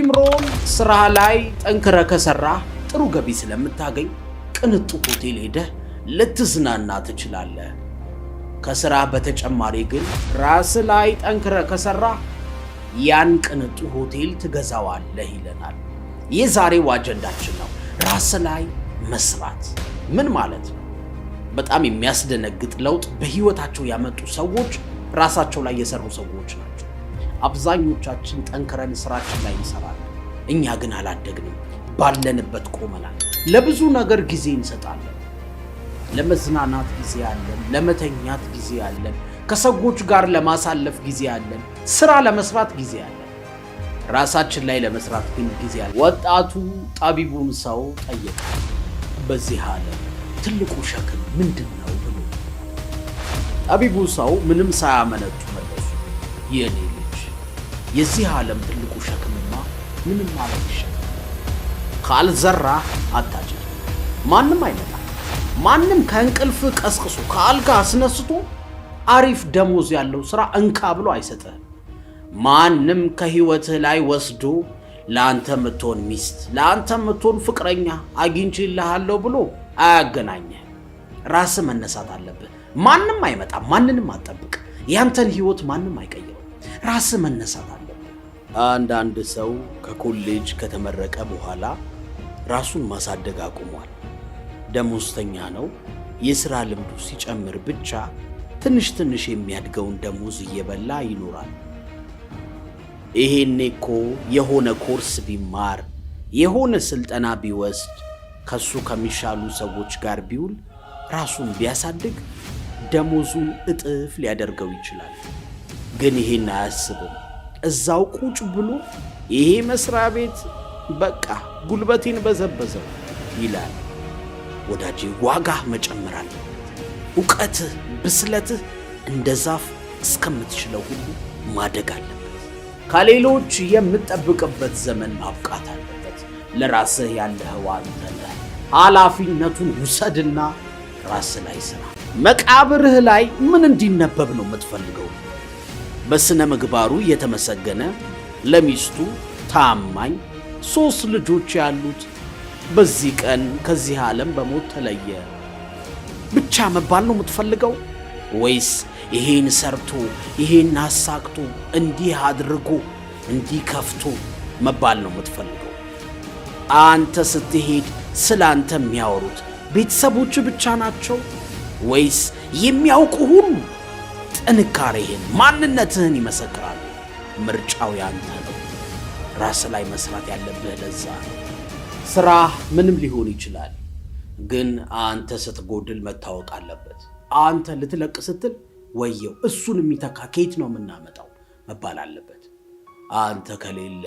ጂምሮን ስራ ላይ ጠንክረህ ከሰራህ ጥሩ ገቢ ስለምታገኝ ቅንጡ ሆቴል ሄደህ ልትዝናና ትችላለህ። ከስራ በተጨማሪ ግን ራስህ ላይ ጠንክረህ ከሰራህ ያን ቅንጡ ሆቴል ትገዛዋለህ ይለናል። የዛሬው አጀንዳችን ነው። ራስ ላይ መስራት ምን ማለት ነው? በጣም የሚያስደነግጥ ለውጥ በህይወታቸው ያመጡ ሰዎች ራሳቸው ላይ የሰሩ ሰዎች ናቸው። አብዛኞቻችን ጠንክረን ስራችን ላይ እንሰራለን። እኛ ግን አላደግንም፣ ባለንበት ቆመናል። ለብዙ ነገር ጊዜ እንሰጣለን። ለመዝናናት ጊዜ አለን፣ ለመተኛት ጊዜ አለን፣ ከሰዎች ጋር ለማሳለፍ ጊዜ አለን፣ ስራ ለመስራት ጊዜ አለን። ራሳችን ላይ ለመስራት ግን ጊዜ አለን። ወጣቱ ጠቢቡን ሰው ጠየቀ፣ በዚህ ዓለም ትልቁ ሸክም ምንድን ነው ብሎ። ጠቢቡ ሰው ምንም ሳያመነቱ መለሱ፣ የኔ ልጅ የዚህ ዓለም ትልቁ ሸክምማ ምንም ማለት ይሸከም፣ ካልዘራህ አታጭድ። ማንም አይመጣም። ማንም ከእንቅልፍ ቀስቅሶ ከአልጋ አስነስቶ አሪፍ ደሞዝ ያለው ስራ እንካ ብሎ አይሰጥህም። ማንም ከህይወትህ ላይ ወስዶ ለአንተ የምትሆን ሚስት፣ ለአንተ የምትሆን ፍቅረኛ አግኝቼልሃለሁ ብሎ አያገናኝህ። ራስህ መነሳት አለብህ። ማንም አይመጣም። ማንንም አትጠብቅ። ያንተን ህይወት ማንም አይቀይረው። ራስህ መነሳት አለብህ። አንዳንድ ሰው ከኮሌጅ ከተመረቀ በኋላ ራሱን ማሳደግ አቁሟል። ደሞዝተኛ ነው። የሥራ ልምዱ ሲጨምር ብቻ ትንሽ ትንሽ የሚያድገውን ደሞዝ እየበላ ይኖራል። ይሄኔ እኮ የሆነ ኮርስ ቢማር፣ የሆነ ስልጠና ቢወስድ፣ ከሱ ከሚሻሉ ሰዎች ጋር ቢውል፣ ራሱን ቢያሳድግ ደሞዙን እጥፍ ሊያደርገው ይችላል። ግን ይሄን አያስብም። እዛው ቁጭ ብሎ ይሄ መስሪያ ቤት በቃ ጉልበቴን በዘበዘው ይላል። ወዳጄ ዋጋህ መጨመር አለበት። እውቀትህ፣ ብስለትህ እንደ ዛፍ እስከምትችለው ሁሉ ማደግ አለበት። ከሌሎች የምትጠብቅበት ዘመን ማብቃት አለበት። ለራስህ ያለኸው አንተ ነህ። ኃላፊነቱን ውሰድና ራስህ ላይ ስራ። መቃብርህ ላይ ምን እንዲነበብ ነው የምትፈልገው? በስነ ምግባሩ የተመሰገነ፣ ለሚስቱ ታማኝ፣ 3 ልጆች ያሉት፣ በዚህ ቀን ከዚህ ዓለም በሞት ተለየ ብቻ መባል ነው የምትፈልገው? ወይስ ይሄን ሰርቶ ይሄን አሳክቶ እንዲህ አድርጎ እንዲህ ከፍቶ መባል ነው የምትፈልገው? አንተ ስትሄድ ስለ አንተ የሚያወሩት ቤተሰቦች ብቻ ናቸው ወይስ የሚያውቁ ሁሉ ጥንካሬህን ማንነትህን ይመሰክራሉ? ምርጫው ያንተ ነው። ራስ ላይ መስራት ያለብህ ለዛ ነው። ስራ ምንም ሊሆን ይችላል፣ ግን አንተ ስትጎድል መታወቅ አለበት። አንተ ልትለቅ ስትል ወየው እሱን የሚተካ ከየት ነው የምናመጣው መባል አለበት። አንተ ከሌለ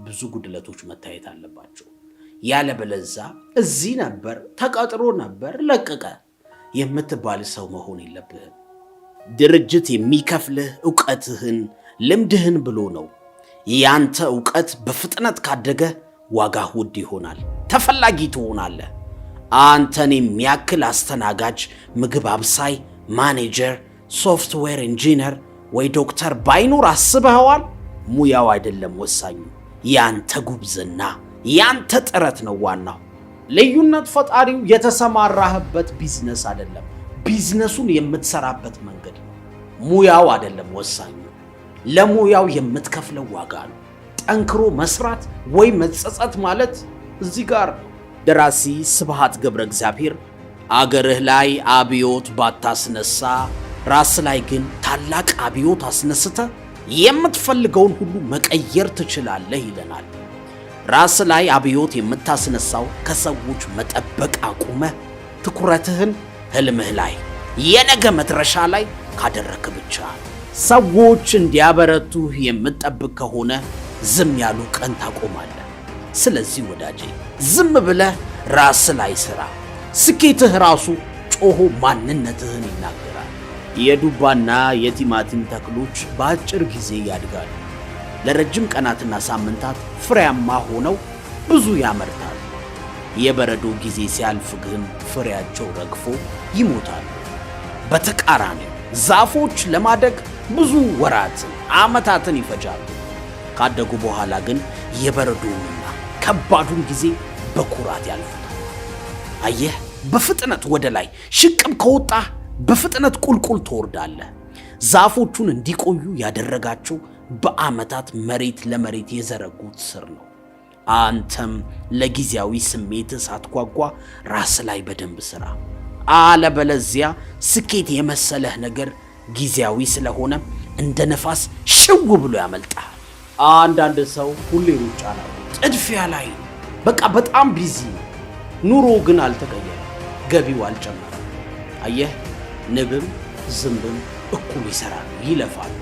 ብዙ ጉድለቶች መታየት አለባቸው። ያለበለዛ እዚህ ነበር፣ ተቀጥሮ ነበር፣ ለቀቀ የምትባል ሰው መሆን የለብህም። ድርጅት የሚከፍልህ እውቀትህን ልምድህን ብሎ ነው። ያንተ እውቀት በፍጥነት ካደገ ዋጋህ ውድ ይሆናል፣ ተፈላጊ ትሆናለህ። አንተን የሚያክል አስተናጋጅ፣ ምግብ አብሳይ፣ ማኔጀር፣ software engineer ወይ ዶክተር ባይኖር አስበኸዋል? ሙያው አይደለም ወሳኙ፣ ያንተ ጉብዝና ያንተ ጥረት ነው ዋናው። ልዩነት ፈጣሪው የተሰማራህበት ቢዝነስ አይደለም፣ ቢዝነሱን የምትሰራበት መንገድ ነው። ሙያው አይደለም ወሳኙ፣ ለሙያው የምትከፍለው ዋጋ ነው። ጠንክሮ መስራት ወይ መጸጸት ማለት እዚህ ጋር ነው። ደራሲ ስብሐት ገብረ እግዚአብሔር አገርህ ላይ አብዮት ባታስነሳ ራስ ላይ ግን ታላቅ አብዮት አስነስተ የምትፈልገውን ሁሉ መቀየር ትችላለህ ይለናል። ራስ ላይ አብዮት የምታስነሳው ከሰዎች መጠበቅ አቁመህ ትኩረትህን ህልምህ ላይ የነገ መድረሻ ላይ ካደረክ ብቻ። ሰዎች እንዲያበረቱህ የምትጠብቅ ከሆነ ዝም ያሉ ቀን ታቆማለህ። ስለዚህ ወዳጄ ዝም ብለህ ራስ ላይ ስራ። ስኬትህ ራሱ ጮሆ ማንነትህን ይናገራል። የዱባና የቲማቲም ተክሎች በአጭር ጊዜ ያድጋሉ። ለረጅም ቀናትና ሳምንታት ፍሬያማ ሆነው ብዙ ያመርታሉ። የበረዶ ጊዜ ሲያልፍ ግን ፍሬያቸው ረግፎ ይሞታሉ። በተቃራኒው ዛፎች ለማደግ ብዙ ወራትን፣ ዓመታትን ይፈጃሉ። ካደጉ በኋላ ግን የበረዶውንና ከባዱን ጊዜ በኩራት ያልፉታል። አየህ፣ በፍጥነት ወደ ላይ ሽቅብ ከወጣህ በፍጥነት ቁልቁል ትወርዳለህ። ዛፎቹን እንዲቆዩ ያደረጋቸው በዓመታት መሬት ለመሬት የዘረጉት ስር ነው። አንተም ለጊዜያዊ ስሜት ሳትጓጓ ራስ ላይ በደንብ ስራ። አለበለዚያ ስኬት የመሰለህ ነገር ጊዜያዊ ስለሆነ እንደ ነፋስ ሽው ብሎ ያመልጣል። አንዳንድ ሰው ሁሌ ሩጫ ላይ፣ ጥድፊያ ላይ ነው። በቃ በጣም busy ነው። ኑሮ ግን አልተቀየረም፣ ገቢው አልጨመረም። አየህ፣ ንብም ዝንብም እኩል ይሰራሉ፣ ይለፋሉ።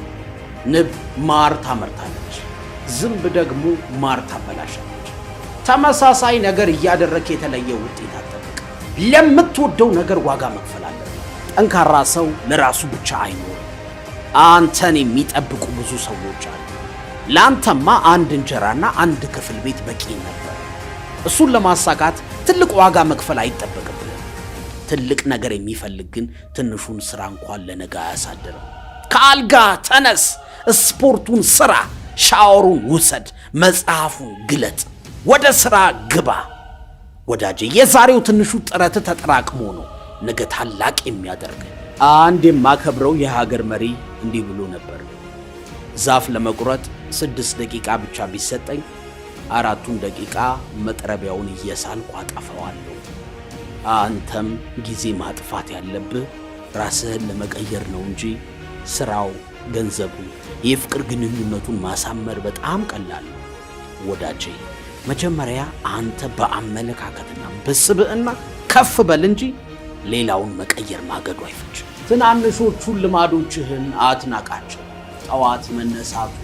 ንብ ማር ታመርታለች፣ ዝንብ ደግሞ ማር ታበላሻለች። ተመሳሳይ ነገር እያደረክ የተለየ ውጤት አትጠብቅ። ለምትወደው ነገር ዋጋ መክፈል አለብህ። ጠንካራ ሰው ለራሱ ብቻ አይኖርም። አንተን የሚጠብቁ ብዙ ሰዎች አሉ። ለአንተማ አንድ እንጀራና አንድ ክፍል ቤት በቂ ነበር። እሱን ለማሳካት ትልቅ ዋጋ መክፈል አይጠበቅብህም። ትልቅ ነገር የሚፈልግ ግን ትንሹን ስራ እንኳን ለነገ አያሳድርም። ከአልጋ ተነስ፣ ስፖርቱን ስራ፣ ሻወሩን ውሰድ፣ መጽሐፉን ግለጥ፣ ወደ ስራ ግባ። ወዳጄ፣ የዛሬው ትንሹ ጥረት ተጠራቅሞ ነው ነገ ታላቅ የሚያደርግ። አንድ የማከብረው የሀገር መሪ እንዲህ ብሎ ነበር። ዛፍ ለመቁረጥ 6 ደቂቃ ብቻ ቢሰጠኝ 4ቱን ደቂቃ መጥረቢያውን እየሳልኩ አጠፋዋለሁ። አንተም ጊዜ ማጥፋት ያለብህ ራስህን ለመቀየር ነው እንጂ ስራው፣ ገንዘቡ፣ የፍቅር ግንኙነቱን ማሳመር በጣም ቀላል ነው። ወዳጄ፣ መጀመሪያ አንተ በአመለካከትና በስብዕና ከፍ በል እንጂ ሌላውን መቀየር ማገዱ አይፈጅም። ትናንሾቹን ልማዶችህን አትናቃቸው። ጠዋት መነሳቱ፣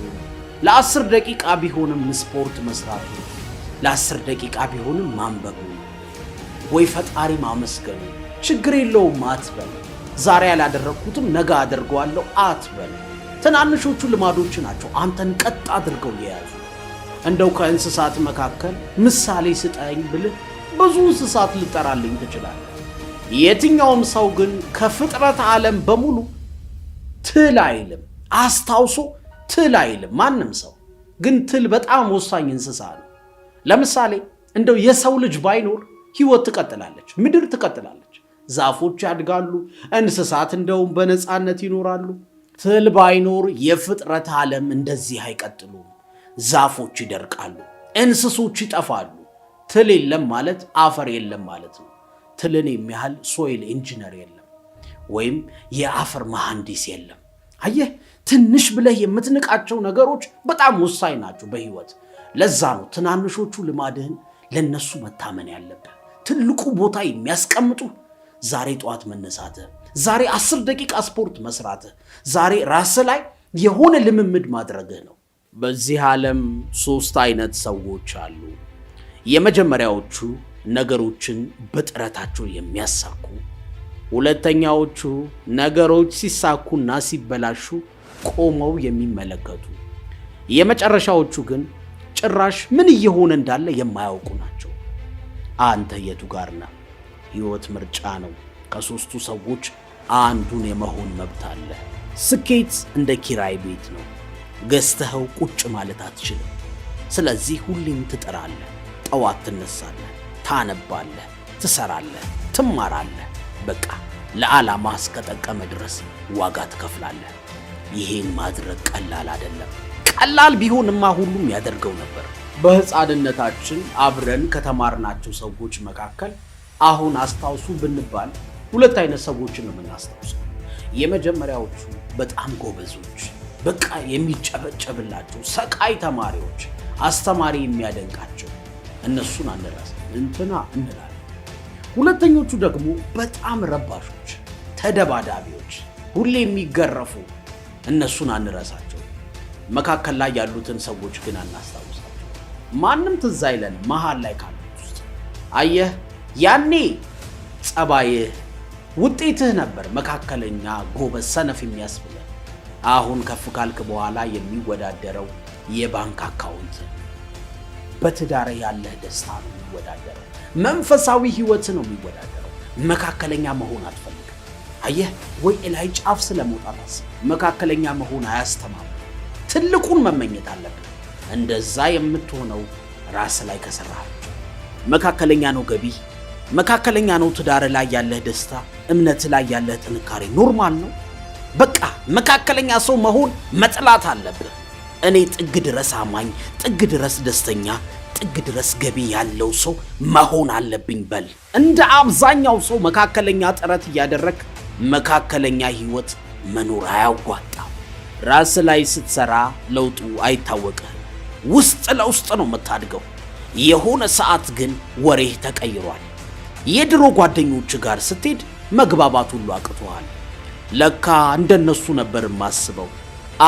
ለ10 ደቂቃ ቢሆንም ስፖርት መስራቱ፣ ለ10 ደቂቃ ቢሆንም ማንበቡ ወይ ፈጣሪ ማመስገኑ፣ ችግር የለውም አትበል። ዛሬ ያላደረግኩትም ነገ አደርገዋለሁ አትበል። ትናንሾቹ ልማዶች ናቸው አንተን ቀጥ አድርገው የያዙ። እንደው ከእንስሳት መካከል ምሳሌ ስጠኝ ብልህ ብዙ እንስሳት ልጠራልኝ ትችላለህ። የትኛውም ሰው ግን ከፍጥረት ዓለም በሙሉ ትል አይልም፣ አስታውሶ ትል አይልም ማንም ሰው። ግን ትል በጣም ወሳኝ እንስሳ ነው። ለምሳሌ እንደው የሰው ልጅ ባይኖር ህይወት ትቀጥላለች፣ ምድር ትቀጥላለች፣ ዛፎች ያድጋሉ፣ እንስሳት እንደውም በነፃነት ይኖራሉ። ትል ባይኖር የፍጥረት ዓለም እንደዚህ አይቀጥሉም። ዛፎች ይደርቃሉ፣ እንስሶች ይጠፋሉ። ትል የለም ማለት አፈር የለም ማለት ነው። ትልን የሚያህል soil engineer የለም፣ ወይም የአፈር መሐንዲስ የለም። አየህ፣ ትንሽ ብለህ የምትንቃቸው ነገሮች በጣም ወሳኝ ናቸው በህይወት። ለዛ ነው ትናንሾቹ ልማድህን ለነሱ መታመን ያለብህ። ትልቁ ቦታ የሚያስቀምጡ ዛሬ ጠዋት መነሳትህ፣ ዛሬ 10 ደቂቃ ስፖርት መስራትህ፣ ዛሬ ራስህ ላይ የሆነ ልምምድ ማድረግህ ነው። በዚህ ዓለም 3 አይነት ሰዎች አሉ። የመጀመሪያዎቹ ነገሮችን በጥረታቸው የሚያሳኩ፣ ሁለተኛዎቹ ነገሮች ሲሳኩና ሲበላሹ ቆመው የሚመለከቱ፣ የመጨረሻዎቹ ግን ጭራሽ ምን እየሆነ እንዳለ የማያውቁ ናቸው። አንተ የቱ ጋር ነህ? ህይወት ምርጫ ነው። ከ3ቱ ሰዎች አንዱን የመሆን መብት አለ። ስኬት እንደ ኪራይ ቤት ነው። ገዝተኸው ቁጭ ማለት አትችልም። ስለዚህ ሁሌም ትጥራለህ። ጠዋት ትነሳለህ፣ ታነባለህ፣ ትሰራለህ፣ ትማራለህ። በቃ ለዓላማ እስከጠቀመ ድረስ ዋጋ ትከፍላለህ። ይሄን ማድረግ ቀላል አይደለም። ቀላል ቢሆንማ ሁሉም ያደርገው ነበር። በህፃንነታችን አብረን ከተማርናቸው ሰዎች መካከል አሁን አስታውሱ ብንባል 2 አይነት ሰዎችን ነው የምናስታውሰው። የመጀመሪያዎቹ በጣም ጎበዞች፣ በቃ የሚጨበጨብላቸው ሰቃይ ተማሪዎች፣ አስተማሪ የሚያደንቃቸው፣ እነሱን አንረሳም እንትና እንላለን። ሁለተኞቹ ደግሞ በጣም ረባሾች፣ ተደባዳቢዎች፣ ሁሌ የሚገረፉ፣ እነሱን አንረሳቸው። መካከል ላይ ያሉትን ሰዎች ግን አናስታውሳቸው። ማንም ትዝ አይለንም መሃል ላይ ካሉት ውስጥ። አየህ፣ ያኔ ጸባይህ ውጤትህ ነበር መካከለኛ፣ ጎበዝ፣ ሰነፍ የሚያስብልህ። አሁን ከፍ ካልክ በኋላ የሚወዳደረው የባንክ account፣ በትዳር ያለህ ደስታ ነው የሚወዳደረው፣ መንፈሳዊ ህይወት ነው የሚወዳደረው። መካከለኛ መሆን አትፈልግም። አየህ፣ ወይ ላይ ጫፍ ስለመውጣት አስብ። መካከለኛ መሆን አያስተማምንም። ትልቁን መመኘት አለብን። እንደዛ የምትሆነው ራስ ላይ ከሰራህ ብቻ። መካከለኛ ነው ገቢ፣ መካከለኛ ነው ትዳር ላይ ያለህ ደስታ፣ እምነት ላይ ያለህ ጥንካሬ normal ነው። በቃ መካከለኛ ሰው መሆን መጥላት አለብህ። እኔ ጥግ ድረስ አማኝ፣ ጥግ ድረስ ደስተኛ፣ ጥግ ድረስ ገቢ ያለው ሰው መሆን አለብኝ በል። እንደ አብዛኛው ሰው መካከለኛ ጥረት እያደረግ መካከለኛ ህይወት መኖር አያዋጣም። ራስ ላይ ስትሰራ ለውጡ አይታወቅህም። ውስጥ ለውስጥ ነው የምታድገው። የሆነ ሰዓት ግን ወሬህ ተቀይሯል። የድሮ ጓደኞች ጋር ስትሄድ መግባባት ሁሉ አቅቶሃል። ለካ እንደነሱ ነበር የማስበው፣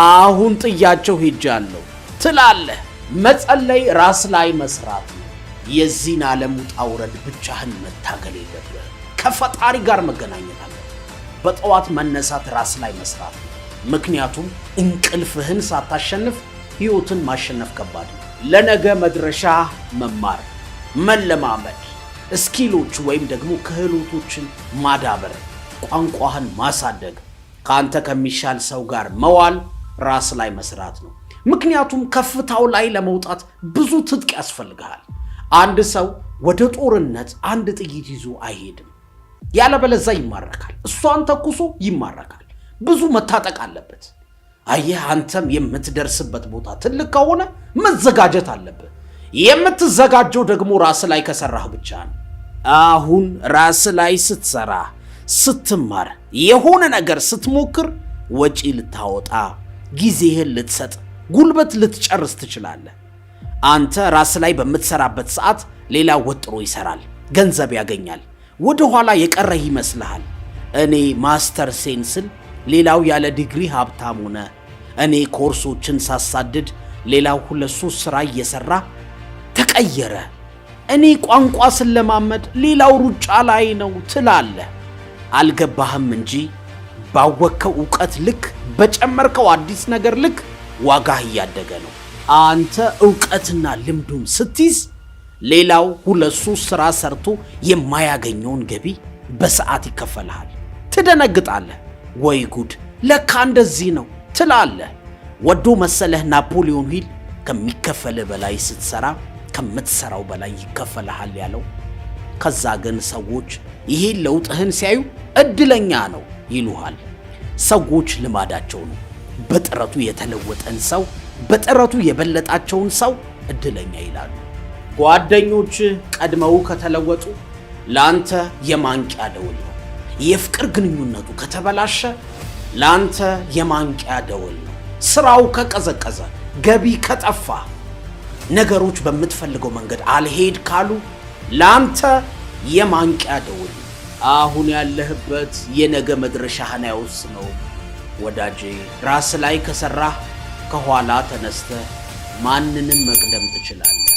አሁን ጥያቸው ሄጃለሁ ትላለህ። መጸለይ ራስ ላይ መስራት ነው። የዚህን ዓለም ውጣ ውረድ ብቻህን መታገል የለብህም። ከፈጣሪ ጋር መገናኘት አለብህ። በጠዋት መነሳት ራስ ላይ መስራት ነው። ምክንያቱም እንቅልፍህን ሳታሸንፍ ሕይወትን ማሸነፍ ከባድ ነው። ለነገ መድረሻ መማር፣ መለማመድ፣ skill ኦች ወይም ደግሞ ክህሎቶችን ማዳበር፣ ቋንቋህን ማሳደግ፣ ከአንተ ከሚሻል ሰው ጋር መዋል ራስ ላይ መስራት ነው። ምክንያቱም ከፍታው ላይ ለመውጣት ብዙ ትጥቅ ያስፈልግሃል። አንድ ሰው ወደ ጦርነት አንድ ጥይት ይዞ አይሄድም። ያለበለዛ ይማረካል። እሷን ተኩሶ ይማረካል። ብዙ መታጠቅ አለበት። አየህ፣ አንተም የምትደርስበት ቦታ ትልቅ ከሆነ መዘጋጀት አለብህ። የምትዘጋጀው ደግሞ ራስ ላይ ከሰራህ ብቻ ነው። አሁን ራስ ላይ ስትሰራ፣ ስትማር፣ የሆነ ነገር ስትሞክር ወጪ ልታወጣ፣ ጊዜህን ልትሰጥ፣ ጉልበት ልትጨርስ ትችላለህ። አንተ ራስ ላይ በምትሰራበት ሰዓት ሌላ ወጥሮ ይሰራል፣ ገንዘብ ያገኛል። ወደ ኋላ የቀረህ ይመስልሃል። እኔ ማስተር ሴን ስል ሌላው ያለ ዲግሪ ሀብታም ሆነ። እኔ ኮርሶችን ሳሳድድ ሌላው ሁለት ሶስት ስራ እየሰራ ተቀየረ። እኔ ቋንቋ ስለማመድ ሌላው ሩጫ ላይ ነው ትላለህ። አልገባህም እንጂ ባወቅከው እውቀት ልክ፣ በጨመርከው አዲስ ነገር ልክ ዋጋህ እያደገ ነው። አንተ እውቀትና ልምዱን ስትይዝ ሌላው ሁለት ሶስት ስራ ሰርቶ የማያገኘውን ገቢ በሰዓት ይከፈልሃል። ትደነግጣለህ። ወይ ጉድ፣ ለካ እንደዚህ ነው ትላለህ። ወዶ መሰለህ ናፖሊዮን ሂል ከሚከፈልህ በላይ ስትሰራ ከምትሰራው በላይ ይከፈልሃል ያለው። ከዛ ግን ሰዎች ይሄን ለውጥህን ሲያዩ እድለኛ ነው ይሉሃል። ሰዎች ልማዳቸው ነው። በጥረቱ የተለወጠን ሰው፣ በጥረቱ የበለጣቸውን ሰው እድለኛ ይላሉ። ጓደኞችህ ቀድመው ከተለወጡ ለአንተ የማንቂያ ደውል ነው። የፍቅር ግንኙነቱ ከተበላሸ ለአንተ የማንቂያ ደወል ነው። ስራው ከቀዘቀዘ፣ ገቢ ከጠፋ፣ ነገሮች በምትፈልገው መንገድ አልሄድ ካሉ ለአንተ የማንቂያ ደወል ነው። አሁን ያለህበት የነገ መድረሻህን አይወስነውም። ወዳጄ፣ ራስ ላይ ከሰራህ ከኋላ ተነስተህ ማንንም መቅደም ትችላለህ።